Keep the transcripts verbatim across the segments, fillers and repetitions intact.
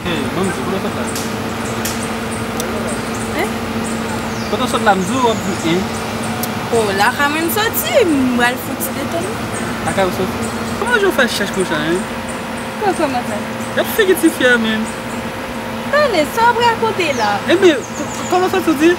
Hey, ban m di, kote w sot la? Hein? Kote w sot la, m di w, w ap di, hein? Oh, lakay mwen m soti, m pral fouti detann. Lakay ou soti? Kòman jan w fè chèch konsa, hein? Kò-, kòman sa? Gad figi ti fi a, menm. Tande, sa w ap rakonte la? Ebyen, k-, k-, kòman sa w di?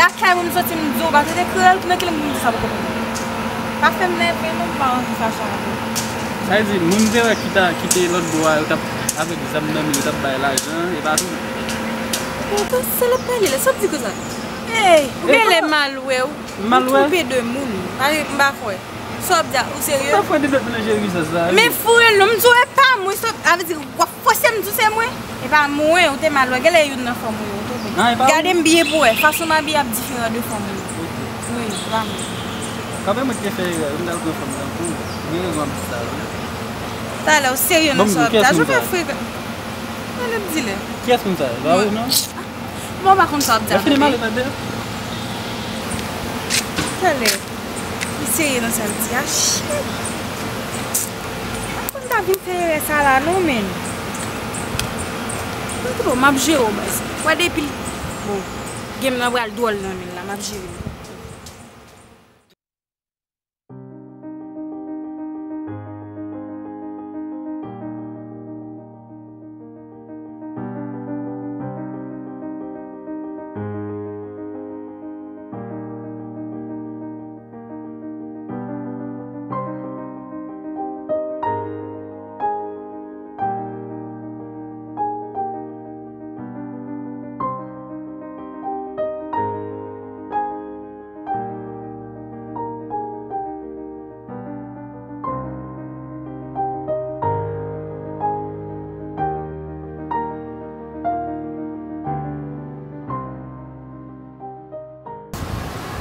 Lakay mwen m soti, m di w, pa tande kreyòl, nan ki lang pou m di sa pou konprann? Pa fè m nève non, m pa anvi fache avè w. Sa vle di, moun m te wè ki ta, ki te lòt bò a, yo t ap avèk zam nan men yo, t ap bay lajan, e pa tou. Yo, se lòt pale la, sa w ap di konsa? Hey, ou genlè mal wè, ou, ou twonpe de moun. Pa, m pa kwè. Sa w ap di a, ou serye? Sa fè de dòt nan jeri sa, sa? Men foure l non, m di w e pa mwen, sa vle di w ap fòse m di w se mwen? E pa mwen, ou te mal wè, genlè youn nan fanm ou yo, ou twonpe. Gade m byen pou wè, fason m abiye ap diferan de fanm ou yo. Wi, e pa mwen. Kanmenm mwen ki te fè erè, m t al pran fanm nan tou. Ou gen rezon ap di sa, wi. Talè, ou serye nan sa w ap di a? Jan w fè frekan. Ann ap di lè. Kiyès moun sa? E pa ou, non? Bon, m pa konn sa w ap di a, tande. Talè. Li serye nan sa l di a, shit. M pa konn ta vin fè erè sa la non, menn. Mwen tou, m ap jere w, baz. Wè depi l, bon, game nan pral dwòl nan men l la, m ap jere l.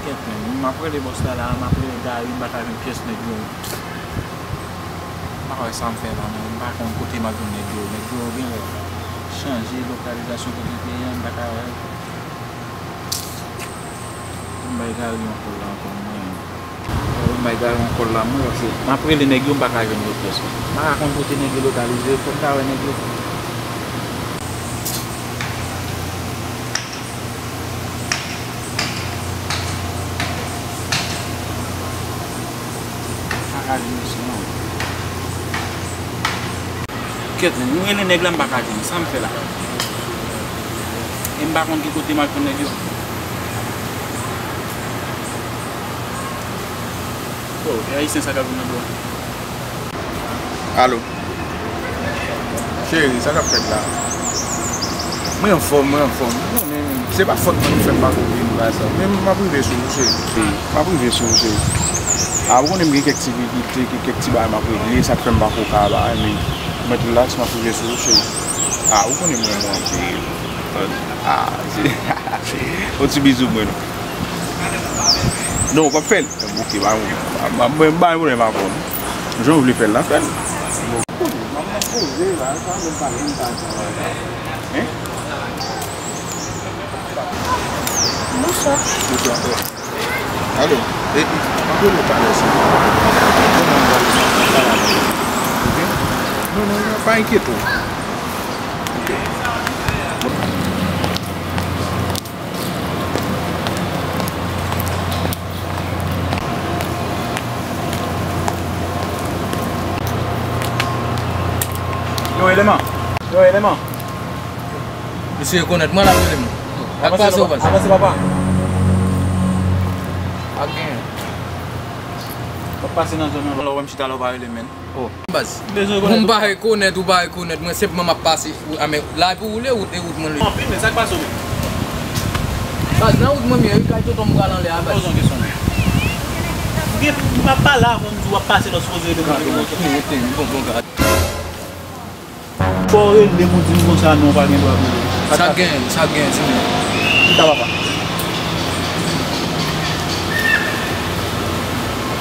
Kèt, men, m ap rele bòs la la, m ap rele Gary, m pa ka jwenn pyès nèg yo. M pa wè sa m fè la, men m pa konn kote m ap jwenn nèg yo. Nèg yo genlè chanje lokalizasyon kote yo te ye a, m pa ka wè. Fò m bay Gary yon kòl la ankò, mwen. Fò m bay Gary yon kòl la, mwen, paske m ap rele nèg yo, m pa ka jwenn yo pyès. M pa ka konn kote nèg yo lokalize, fò m ta wè nèg yo. Pa ka jwenn yo sou non. Kèt, men, m rele nèg la, m pa ka jwenn. Sa m fè la? E m pa konn ki kote m al jwenn nèg yo. Oh, e ayisyen sa k ap vin nan do a. Alo. Cheri, sa k ap fèt la? Mwen anfòm, mwen anfòm. Ou konnen, se pa fòt mwen ki fè m pa kote m bagay sa. Men m ap rive sou ou, cheri. M ap rive sou ou, cheri. A, ou konnen m gen kèk ti vit, gen kèk ti bagay m ap regle, sa k fè m pa ko ka bagay, men mwen tou la, si m ap rive sou ou, cheri. A, ou konnen m renmen w anpil. A, se, yon ti bizou pou mwen non. Non, w p ap fè l? Ok, pa yon, pa, pa, mwen, m pa gen pwoblèm avè w non. Jan w vle fè l la, fè l. Bon. M ap poze la, sa menm pa menm pa sa la. Hein? Bonswa. Bonswa. Alo, e, e, m ap rele w talè, si. Bon, m ap rele w, m ap pale avè w. Ok? Non, non, non, pa enkyete w. Ok. Yo, eleman. Yo, eleman. Misye rekonèt mwen, l ap rele m. Ak pase ou pase. Avanse, papa. Ak genyen. W ap pase nan zòn nan, lè w wè m chita la, w pa rele m, menn. Oh. Baz. Bon, m pa rekonèt ou pa rekonèt mwen, senpman m ap pase. Ou, a, men, la pou woule, wout, e wout mwen li. Anpil, men sa k pase w menm? Baz, nan wout mwen m ye, wi, kay tonton m pral anlè a, baz. Poze yon kesyon. Ou gen, m ap pale avè w, m di w ap pase la, w sipoze rele mwen. Bon, bon, bon. Fò w rele m, ou di m konsa non, ou pa gen dwa rele. Sa k genyen, sa k genyen, di m. Chita, papa.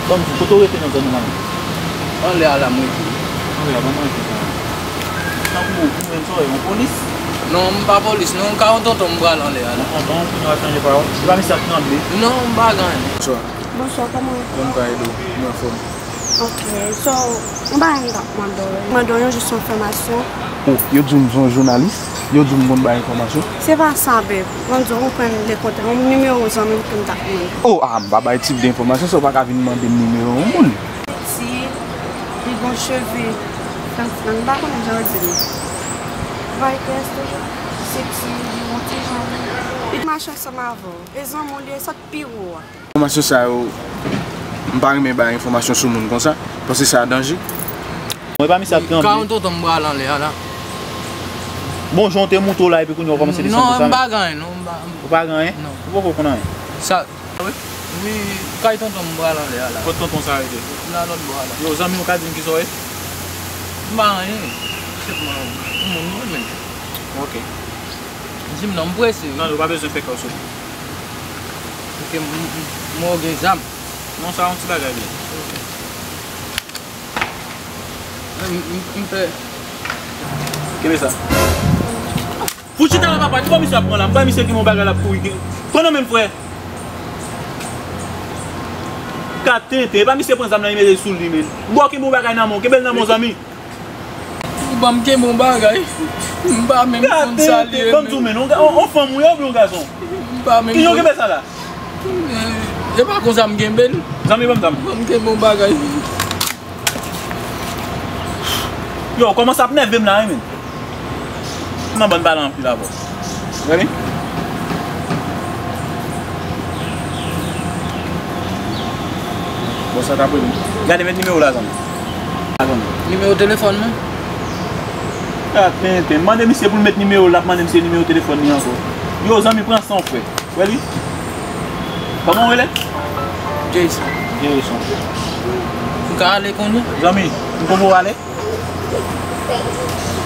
Ban m di, kote w rete nan zòn nan la menm? Anlè a la m rete. Anlè a, ban m rete sa. Tankou ou menm sa w ye, yon polis? Non, m pa polis, non, m ka yon tonton, m pral anlè a la. Yon tonton, kounye a w ap chanje pawòl. Se pa misye ap tranble? Non, m pa gen anyen. Bonswa. Bonswa, kòman w ye? Kòman w ye? Mwen anfòm. Ok, so, yon bagay m t ap mande w. Mande w yon jis enfòmasyon. Oh, yo di w m se yon jounalis? Yo di m konn bay enfòmasyon. Se pa sa, beb. Mwen di w, ou pran le kontak, yon nimewo zanmi m ke m t ap mande. Oh, ah, m pa bay tip de enfòmasyon sa, ou pa ka vin mande m nimewo yon moun. Ti, li gon cheve flank flank, m pa konnen jan yo di li. Vaytès toujou. Se ti, li gon ti jan. Li mache ansanm avè w. E zanmi w li ye, sa k pi wo a. Enfòmasyon sa yo, m pa renmen bay enfòmasyon sou moun konsa, paske sa danje. Mwen pa misye ap tranble. Kay tonton m pral anlè a la. Bon, jan w te moute w la epi kounye a w kòmanse desann konsa. Non, m pa gen anyen, non, m pa. Ou pa gen anyen? Non. Ou poko konn anyen? Sa, wi, wi, kay tonton m pral anlè a la. Kot tonton sa rete? La lòt bò a la. Yo, zanmi w ka di m kisa w ye? M pa anyen. Senpman, yon moun mwen menm. Ok. Di m non, m prese wi. Non, ou pa bezwen fè kè w sou. Ok, m, m, m, mwen gen zam. Non, sa yon ti bagay li ye. M, m, m pè. Kenbe sa. Fout chita la, papa, ki bò misye ap pran la? M ba misye ki bon bagay l ap kouri. Pran nan men m, frè. Ka tenten, e pa misye pran zam nan, li mete sou li, men. Bò ki bon bagay nan men w, kenbe l nan men w, zanmi. Ou ban m kenbe yon bagay. M pa menm konn sa li ye. Ban m di w, men, on, on, on fanm ou ye oubyen yon gason? M pa menm konn. Kijan w kenbe sa la? Eh, e pa konsa m kenbe l. Zanmi, ban m zam. Ban m kenbe yon bagay. Yo, kòmanse ap nève m la, wi, men. Nan bann pale anpil avè w. Gade. Bon, sa t ap rele m. Gade, met nimewo la, zanmi. La, zanmi. Nimewo telefòn mwen? Ka tenten. Mande misye pou l met nimewo l, l ap mande misye nimewo telefòn li ankò. Yo, zanmi, pran san w, frè. Wè li? Kòman w rele? Jason. Jason. M ka ale kounye a? Zanmi, m konn ou ale?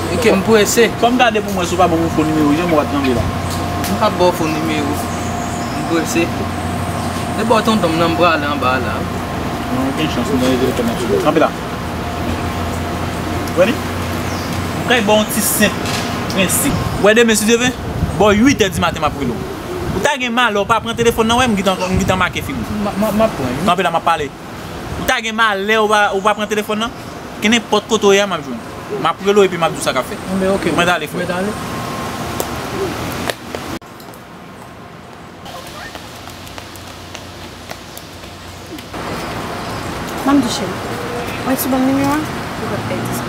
E ke m prese. Fò m gade pou mwen si w pa ban m yon fo nimewo, jan mwen ap tranble la. M p ap ba w fo nimewo. M prese. E bò tonton m nan m prale anba la. Non, okenn chans, m nan rete tonton m ap sou. Kanpe la. Wè li? M kay ba w yon ti senp prensip. Wè demen, si Dye vle, bò uit è di maten m ap rele w. Ou ta gen malè, ou pa pran telefòn nan, wè m gentan, m gentan make figi w. M, m, m ap pran, wi. Kanpe la, m ap pale. Ou ta gen malè, ou pa, ou pa pran telefòn nan, kenenpòt kote w ye a, m ap jwenn ou. M ap rele w epi m ap di w sa k ap fèt. Anben, ok. Mwen t ale, frè. Mwen t ale. Ban m touche l. Mwen sou ban m nimewo a, ou p ap pèdi sa.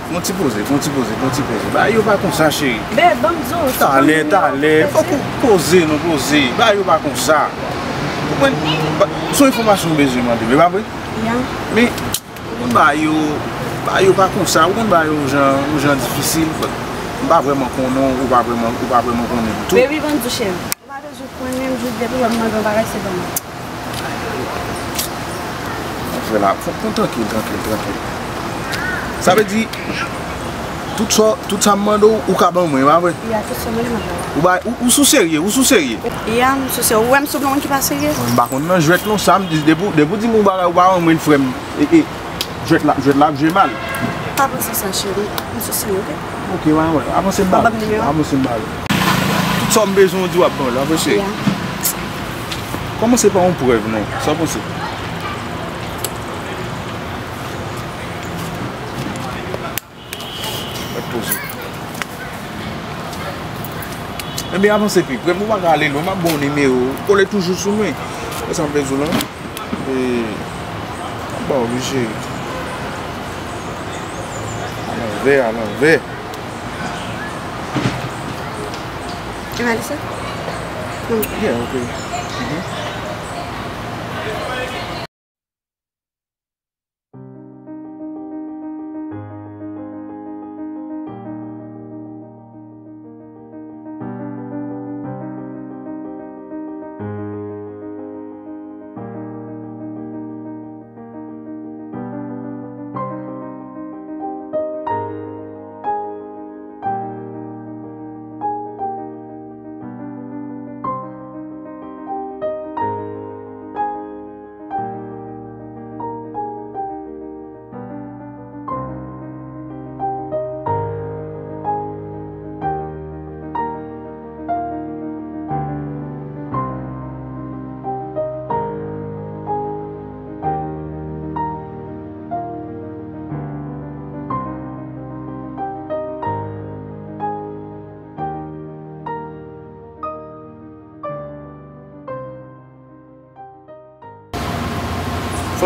Gon ti poze, gon ti poze, gon ti poze. Bagay yo pa konsa, cheri. Beb, ban m di w, talè, talè. Fòk ou poze, nou poze. Bagay yo pa konsa. Ou konprann? Ba, se yon enfòmasyon m bezwen mande, men pa vre? Ya. Men, ou konn bagay yo, bagay yo pa konsa. Ou konn bagay yo yon jan, yon jan difisil. M pa vrèman konnen w, ou pa vrèman, ou pa vrèman konnen m tou. Baby, ban m di w, cheri. Ou pa bezwen konnen m, jis depi w wè m mande yon bagay, se ban mwen. Frè la, fò, fò, trankil, trankil, trankil. Sa vle di, tout sa, tout sa m mande w, ou ka ban mwen, pa vre? Ya, tout sa m mande w. Ou ba, ou, ou sou serye, ou sou serye? Ya, m sou serye. Ou wè m sanble yon moun ki pa serye? M pa konn nan jwèt non, sa m di, depi, depi w di m yon bagay, ou pa ban mwen l, frè m. E, e, jwèt la, jwèt la ap jwe mal. Pa panse sa, cheri. M sou serye, oke? Oke, mwen wè. Avanse m ba w. Avanse m ba w. Tout sa m bezwen w di w ap ban l, avanse. Ya. Kòmanse pa yon prèv, non. Sa w panse? Mèt poze. Ebyen, avanse pi pre. Mwen pa ka ale lwen. M ap ba w nimewo. Kole toujou sou mwen. E sa m bezwen w lan. E, m ap ba w li, cheri. Alanvè, alanvè. Emalisa? Non. Yeah, ok. Mhm.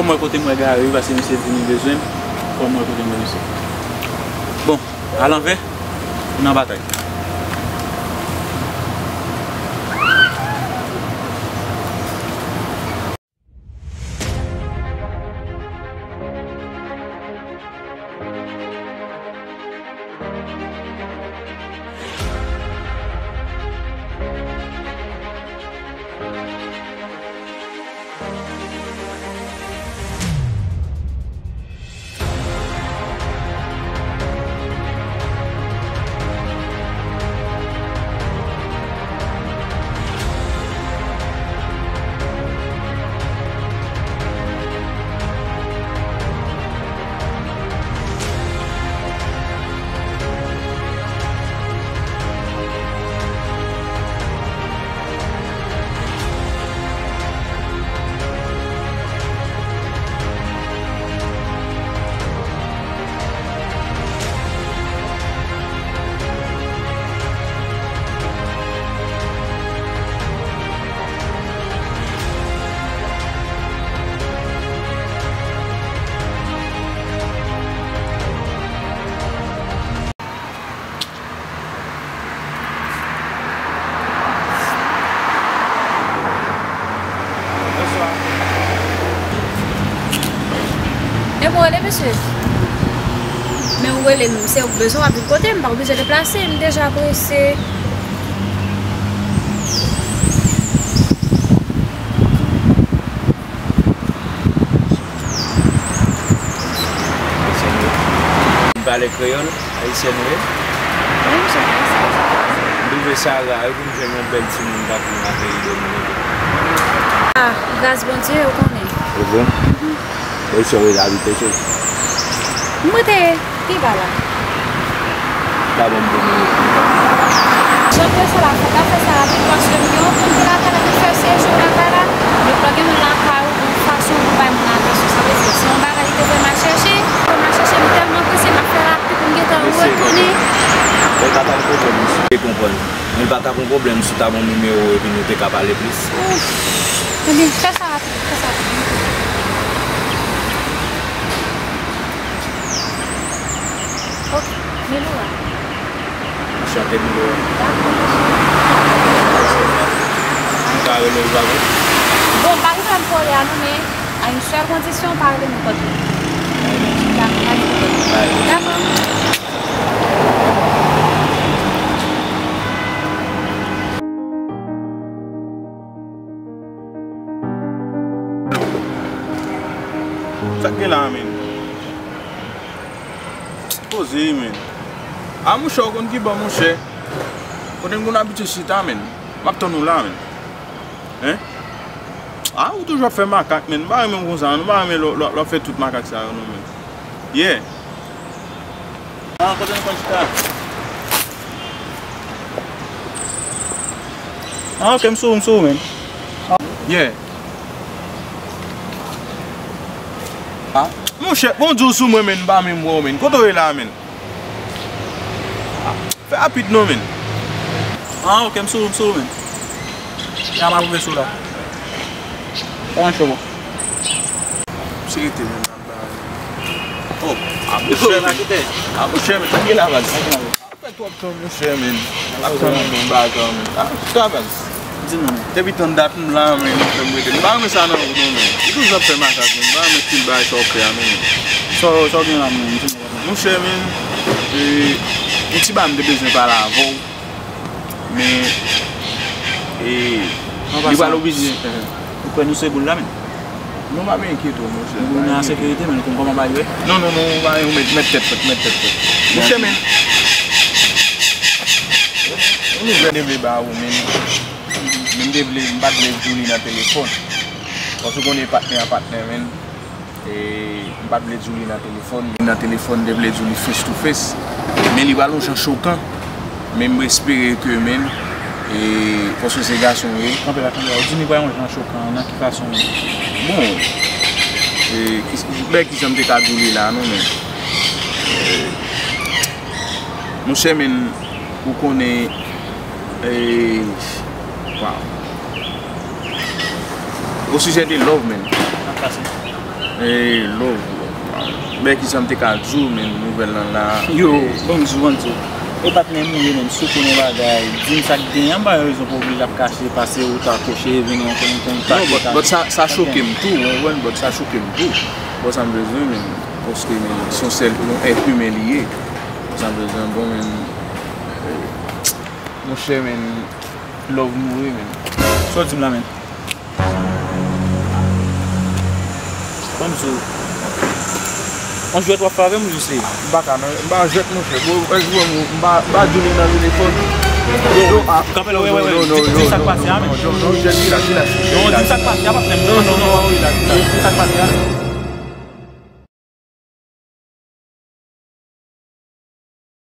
Fò m wè kote m wè gare wi, paske misye di li bezwen m. Fò m wè kote m wè misye. Bon, alanvè, nou nan batay. E bon, rele mesye. Men ou rele m, se ou bezwen w ap vin kote m, m pa oblije deplase, m deja prese. M pale kreyòl, ayisyèn ou ye? Wi, m se ayisyèn. M twouve sa ra wi pou m jwenn yon bèl timoun tankou w nan peyi Dominik. Ah, gras Bondye, ou konnen. E bon? Bon, isi w rete abite, cheri? M rete pi ba la. Pa ban m de minit. Jan m ye se la, fòk m ta fè sa rapid paske m gen yon moun ki lakay la, m fè sejou lakay la. Donk, lè gen moun lakay ou, yon fason pou bay moun atansyon. Sa vle di, se yon bagay li te fè m al chèche. Fè m al chèche, m tèlman prese, m ap fè rapid pou m gentan retounen. Mwen pa t ap pwoblèm si w te konprann. Mwen pa t ap yon pwoblèm si w ta ban m nimewo w epi nou te ka pale plis. Ouf. Ebyen, fè sa rapid, fè sa rapid. Ok, Milora. Anchante, Milora. Dakò. M ka rele w pa vre? Bon, m pa gen pwoblèm pou rele a non, men a yon sèl kondisyon, pa rele m nenpòt lè. Dakò, pa gen pwoblèm. Dakò. Sa k gen la, men? Poze, men. A, monchè, ou konn ki bò, monchè? Kote n konn abitye chita, men? M ap tann ou la, men. Hein? A, ou toujou ap fè makak, men. M pa renmen w konsa, non. M pa renmen lè, lè, lè w ap fè tout makak sa yo, non, men. Yeah. Ah, kote n konn chita? Ah, ok, m sou ou, m sou ou, men. Yeah. Ah, monchè, bon, di w sou mwen, men, m pa menm wè w, men. Kote w ye la, men? Ah, fè rapid non, men. Ah, ok, m sou ou, m sou ou, men. Ya, m ap rive sou ou la. Pa nan cho, bro. Misye rete, men. Oh, a monchè, men. A monchè, men, sa k gen la, baz? Sa k gen la, bro? Fè twòp tan, monchè, men. Ap tann ou, men, bagay, men. Ah, sa, baz? Di non, men. Depi tann dat m la, men, ou fè m rete. M pa renmen sa nan ou non, men. Ou toujou ap fè makak, men. M pa renmen stil bagay sa w ap fè a non, men. Sa w, sa w gen la, men? Di non. Monchè, men, e, yon ti bagay m te bezwen pale avè w. Men, e, li pral oblije. Ou kwè nou se boul la, men? Non, pa gen enkyete w, monchè. Nou nan sekirite, men nou konn kòman bagay yo ye. Non, non, non, pa gen, mèt, mèt tèt frèt, mèt tèt frèt. Monchè, men, yon nouvèl leve ba ou, men, men m te vle, m pa t vle di w li nan telefòn. Paske w konnen patnè a patnè, men. E, m pa t vle di w li nan telefòn, men nan telefòn, m te vle di w li face to face. Men li pral yon jan chokan. Men m espere ke, men, e, paske se gason w ye. Kanpe la, kanpe la. Ou di li pral yon jan chokan, nan ki fason? Bon, e, ki, men kijan m te ka di w li la, non, men, e, monchè, men, ou konnen, e, waw. Au sujet de love, men. Nan pase. Hey, love, love, man. Men kisa m te ka di w, men nouvèl lan la. Yo, ban m di w, ban m di w. E patnè m ou ye menm, si w konnen bagay, di m sa k genyen, m pa gen rezon pou oblije ap kache, pase ou ta kouche, vini yon konnen konnen Non, but, but sa, sa choke m tou, ou konprann, but sa choke m tou. Bon, sa m bezwen, men, paske men, se yon sèl, yon èt imen li ye. Bon, sa m bezwen, bon, men, eh, monchè, men, love mouri, men. Sa w di m la, men? Ban m di w. On jwèt w ap fè avè m ou jis li? M pa ka, non. M pa jwèt, monchè. Bon, èske w wè m, m pa, m pa di w li nan telefòn. Yo, a. Kanpe la, wè, wè, wè. Di, di sa k pase a, men. Non, non, non, jwèt, relax, relax. Non, di sa k pase a, patnè m. Non, non, non, relax, relax. Di sa k pase a.